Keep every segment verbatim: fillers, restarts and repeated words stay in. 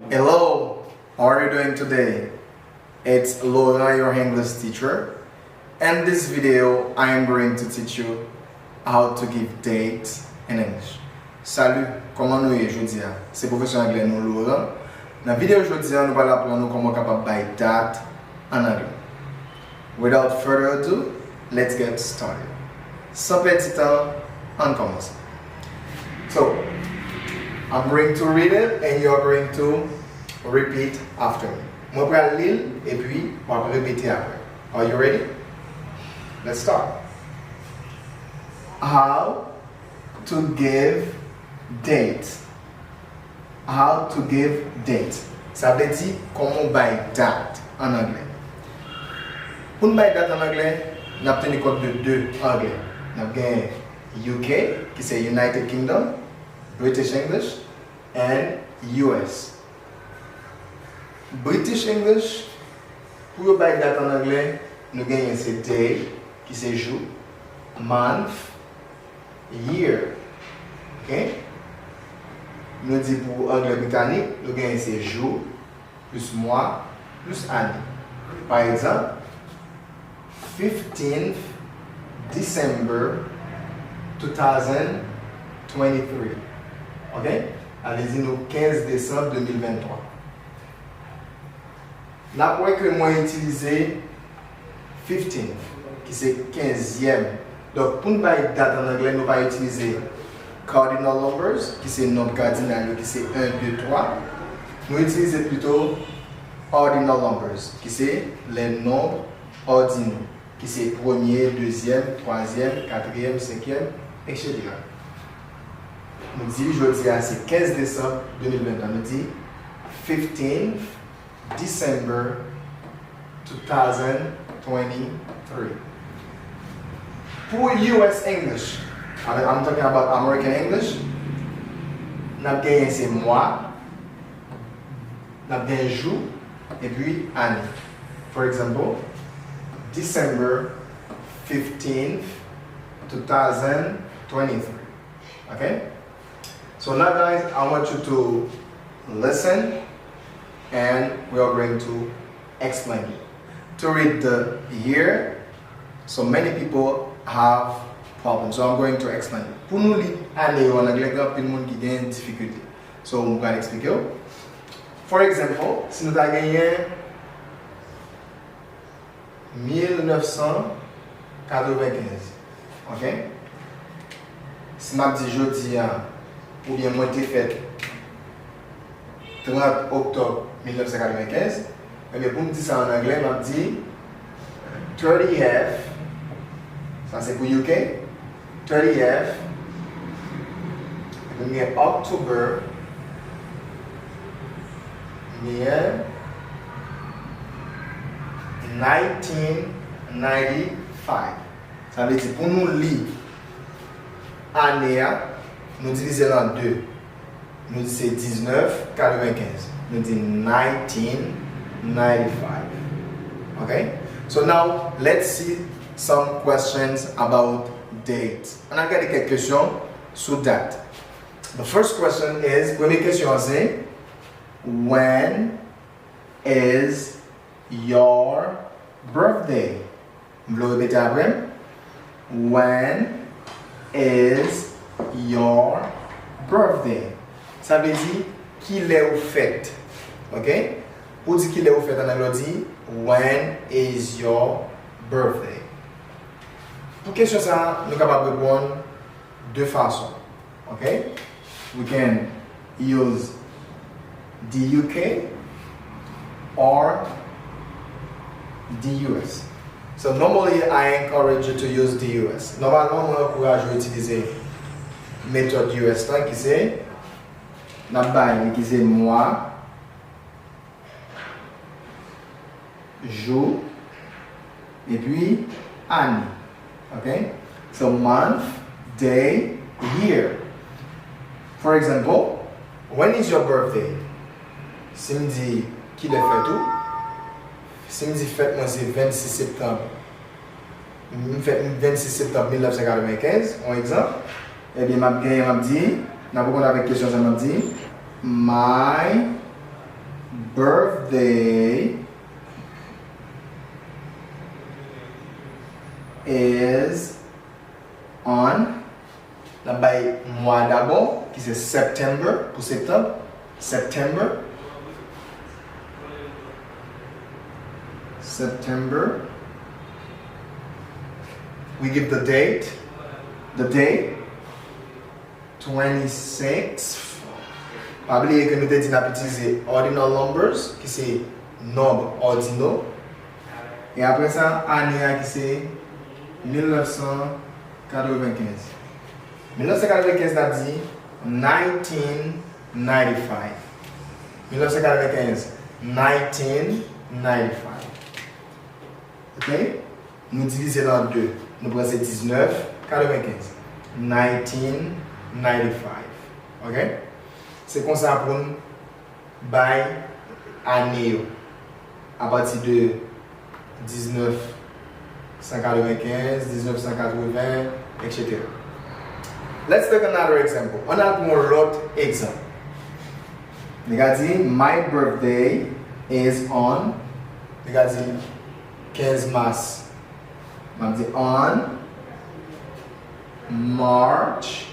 Hello, how are you doing today? It's Laurent, your English teacher. In this video, I am going to teach you how to give dates in English. Salut, kòman nou ye jodi a? Se pwofesè anglè nou, Laurent. Nan videyo jodi a, nou pral aprann nou kòman w kapab bay dat an anglè. Without further ado, let's get started. San pèdi tan, ann kòmanse. So, I'm going to read it and you are going to repeat after me. Mwen pral li l epi w ap repete apre. Are you ready? Let's start. How to give date. How to give date. Sa vle di kòman w bay dat an anglè. Pou n bay dat an anglè, n ap teni kont de de anglè. N ap gen U K, ki se United Kingdom, British English, and U S. British English, pou yo bay dat an anglè, nou genyen se day, ki se jou, month, year. Ok? Nou di pou anglè britanik, nou genyen se jou, plis mwa, plis ane. Pa egzanp, fifteenth December two thousand twenty-three. Ok? Sa vle di nou kenz desanm de mil venntwa. N ap wè ke mwen itilize fifteen, ki se kenzyèm. Donk, pou n bay dat an anglè, nou pa itilize cardinal numbers, ki se nonb kadinal yo, ki se en, de, twa. Nou itilize plito ordinal numbers, ki se les nombres ordinaux, ki se premye, dezyèm, twazyèm, katriyèm, senkyèm, etsetera. Nou di jodi a se kenz desanm de mil venntwa. Nou di fifteenth December two thousand twenty-three. Pou U S English, I'm, I'm talking about American English, n ap genyen se mwa, n ap genyen jou, epi ane. For example, December fifteenth, two thousand twenty-three. Okay? So now, guys, I want you to listen and we are going to explain it. To read the year, so many people have problems. So I'm going to explain it. Pou nou li ane yo an anglè, gen anpil moun ki gen difikilte. So, mwen pral eksplike w. For example, si nou ta genyen mil nèf san katrevenkenz. Ok? Si m ap di jodi a, oubyen mwen te fèt trant oktòb mil nèf san katrevenkenz, ebyen, pou m di sa an anglè, m ap di thirtieth, sa se pou U K, thirtieth, epi m gen October, m gen nineteen ninety-five. Sa vle di, pou nou li ane a, nou divize l an de. Nou di se diznèf katrevenkenz. Nou di nineteen ninety-five. Ok? So now, let's see some questions about dates. Ann al gade kèk kesyon sou dat. The first question is, premye kesyon an se, when is your birthday? M vle w repete apre m. When is your birthday? Sa vle di, kilè ou fèt? Ok? Pou di kilè ou fèt an anglè, w di, when is your birthday? Pou kesyon sa a, nou kapab reponn de fason. Ok? We can use the U K or the U S. So normally, I encourage you to use the U S. Nòmalman, mwen ankouraje w itilize metòd U S lan, ki se, n ap bay li, ki se mwa, jou, epi ane. Ok? So month, day, year. For example, when is your birthday? Si m di, kilè fèt ou? Si m di fèt mwen se vennsis septanm, m fèt vennsis septanm mil nèf san katrevenkenz, yon egzanp, ebyen, m ap genyen, m ap di, n ap reponn avèk kesyon sa, m ap di, my birthday is on. N ap bay mwa dabò, ki se September, pou septanm. September. September. We give the date. The day. Twenty-six. Pa bliye ke nou te di n ap itilize ordinal numbers, ki se nonb òdino. E apre sa, ane a ki se mil nèf san katrevenkenz. Mil nèf san katrevenkenz, n ap di nineteen ninety-five. Mil nèf san katrevenkenz, nineteen ninety-five. Ok? Nou divize l an de. Nou pran se diznèf katrevenkenz. Nineteen ninety-five. Ok? Se konsa pou n bay ane yo. Apati de diznèf san katrevenkenz, diznèf san katreven, et cetera. Let's take another example. Ann al pran yon lòt egzanp. Li ka di, my birthday is on. Li ka di, kenz mas. M ap di on March.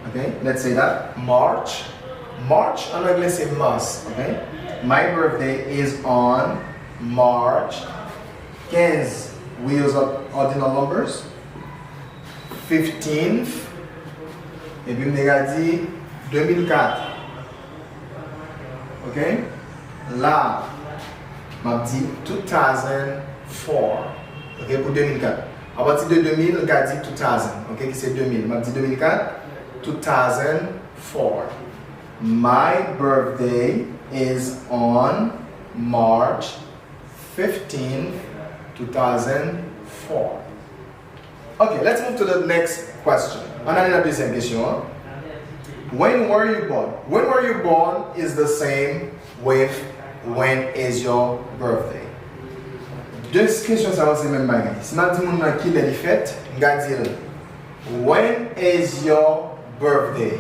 Ok, let's say that. March. March an anglè se mas. Ok. My birthday is on March. Kenz, we use ordinal numbers. Fifteenth. Epi m te ka di de mil kat. Ok? La, m ap di two thousand four. Ok, pou de mil kat. Apati de de mil, m ka di two thousand. Ok, ki se de mil. M ap di de mil kat, two thousand four. My birthday is on March fifteenth, two thousand four. Ok, let's move to the next question. Ann ale nan dezyèm kesyon an. When were you born? When were you born is the same with when is your birthday. De kesyon sa yo se menm bagay. Si m ap di moun nan kilè li fèt, m ka di l, when is your birthday?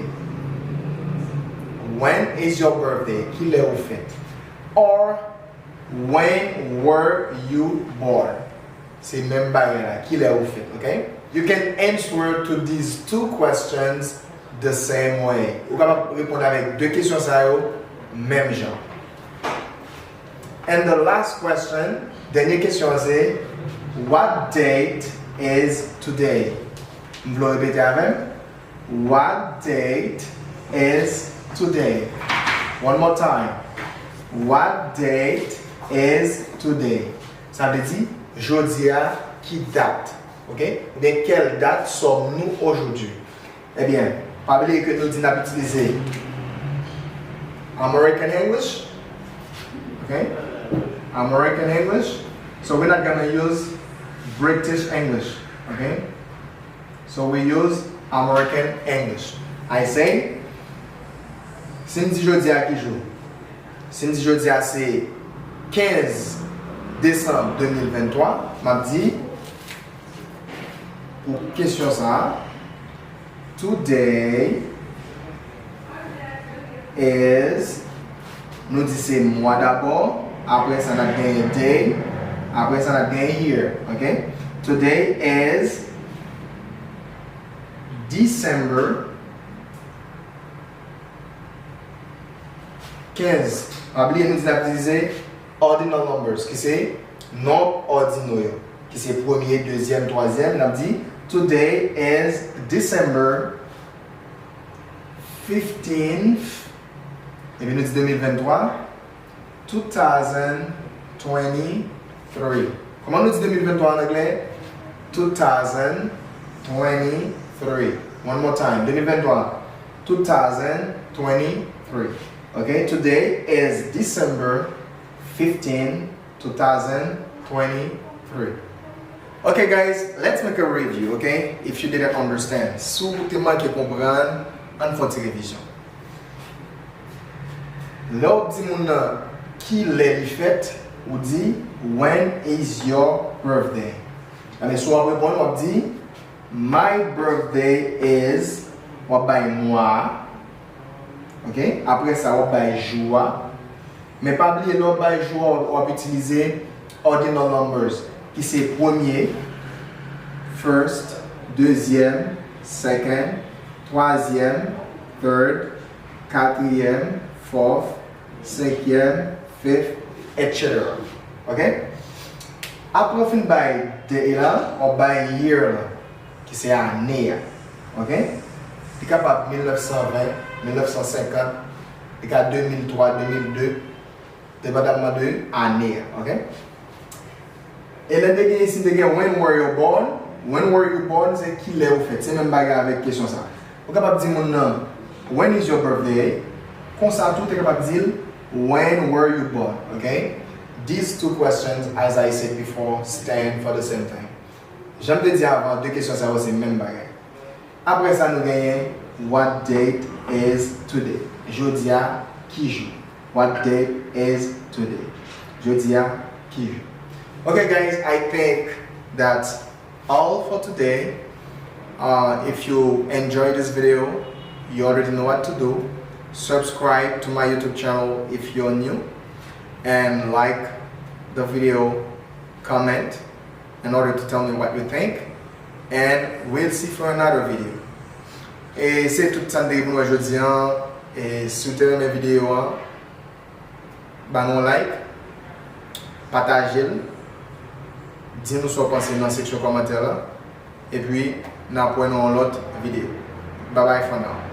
When is your birthday? Kilè ou fèt? Or, when were you born? Se menm bagay la. Kilè ou fèt, ok? You can answer to these two questions the same way. Ou kapab reponn avèk de kesyon sa yo menm jan. And the last question, dènye kesyon an se, what date is today? M vle w repete avè m. What date is today? One more time. What date is today? Sa vle di, jodi a, ki dat? Ok? Oubyen, quelle date sommes-nous aujourd'hui? Ebyen, pa bliye ke nou di n ap itilize American English. Ok? American English. So we're not gonna use British English. Ok? So we use American English. I say, si n di jodi a ki jou? Si n di jodi a se kenz desanm de mil venntwa, m ap di, pou kesyon sa a, today is, nou di se mwa dabò, apre sa n ap genyen day, apre sa n ap genyen year, ok? Today is December kenz. Pa bliye nou di n ap itilize ordinal numbers, ki se nonb òdino yo, ki se premye, dezyèm, twazyèm, n ap di, today is December fifteenth, epi nou di de mil venntwa, two thousand twenty-three. Kòman nou di de mil venntwa an anglè? Two thousand twenty-three. One more time. De mil venntwa, two thousand twenty-three. Ok, today is December fifteen, two thousand twenty-three. Ok, guys, let's make a review, ok? If you didn't understand, si w te manke konprann, ann fè yon ti revizyon. Lè w di moun nan kilè li fèt, ou di, when is your birthday? Ebyen, si w ap reponn, w ap di, my birthday is, w ap bay mwa a, ok? Apre sa, w ap bay jou a. Men pa bliye lè w ap bay jou a, w ap itilize ordinal numbers, ki se premye, first, dezyèm, second, twazyèm, third, katriyèm, fourth, senkyèm, fifth, et cetera. Ok? Apre w fin bay day la, w ap bay year la, ki se ane a. Ok? Li kapab mil nèf san ven, mil nèf san senkant, li ka de mil twa, de mil de, depandamman de ane a. Ok? E lè te gen isi, te gen when were you born? When were you born? Se kilè ou fèt. Se menm bagay avèk kesyon sa. Ou kapab di moun nan, when is your birthday? Konsa tou, ou te kapab di l, when were you born? Ok? These two questions, as I said before, stand for the same thing. Jan m te di avan, de kesyon sa yo se menm bagay. Apre sa, nou genyen, what date is today? Jodi a ki jou? What date is today? Jodi a ki jou? Okay, guys, I think that's all for today. Uh, if you enjoy this video, you already know what to do. Subscribe to my YouTube channel if you're new, and like the video, comment in order to tell me what you think. And we'll see for another video. E se tout sa n te gen pou nou wè jodi an. E si w te renmen videyo an, ba nou yon like, pataje l, di nou sa w panse nan seksyon kòmantè la. Epi, n ap wè nan yon lòt videyo. Bye bye for now.